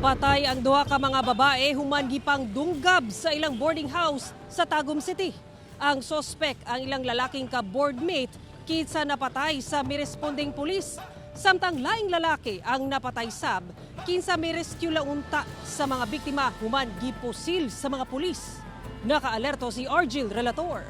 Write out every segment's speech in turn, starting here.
Napatay ang duha ka mga babae human gipang dunggab sa ilang boarding house sa Tagum City. Ang sospek ang ilang lalaking ka-boardmate kinsa napatay sa miresponding pulis. Samtang laing lalaki ang napatay sab kinsa mirescue launta sa mga biktima human gipusil sa mga pulis. Nakaalerto si Argil Relator.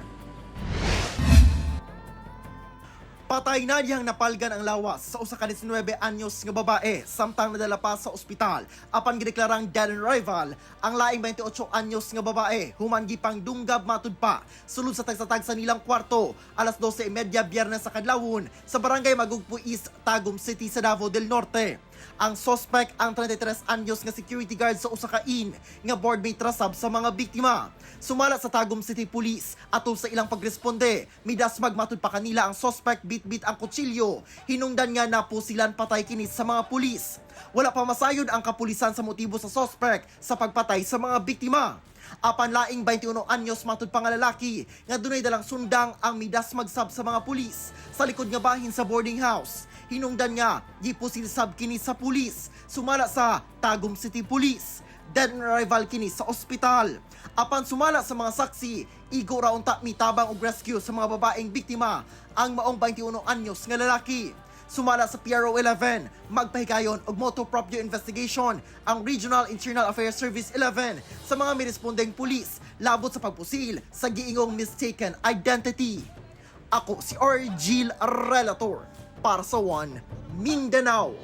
Patay na dihang napalgan ang lawas sa usa ka 19 anyos nga babae samtang nadala pa sa ospital apan gideklarang dead on arrival ang laing 28 anyos nga babae human gipang dunggab matud pa sulod sa tagsa-tagsa nilang kwarto alas 12:30 Biyernes sa kadlawon sa Barangay Magugpo East, Tagum City sa Davao del Norte. Ang suspect ang 33 anyos nga security guard sa usa ka inn nga boardmate ra sab sa mga biktima. Sumala sa Tagum City Police, atol sa ilang pagresponde, midasmag matud pa kanila ang suspect bit-bit ang kutsilyo. Hinungdan nga napusilan patay kini sa mga pulis. Wala pa masayod ang kapulisan sa motibo sa suspect sa pagpatay sa mga biktima. Apan laing 21 anyos matud pa nga lalaki nga dunay dalang sundang ang midasmag sab sa mga pulis sa likod nga bahin sa boarding house. Hinungdan nga gipusil sab kini sa pulis. Sumala sa Tagum City Police, dead on arrival kini sa ospital. Apan sumala sa mga saksi, igo ra unta mitabang og rescue sa mga babaeng biktima ang maong 21 anyos nga lalaki. Sumala sa PRO 11, magpahigayon og motu proprio investigation ang Regional Internal Affairs Service 11 sa mga mirespondeng pulis labot sa pagpusil sa giingong mistaken identity. Ako si Argil Relator para sa One Mindanao.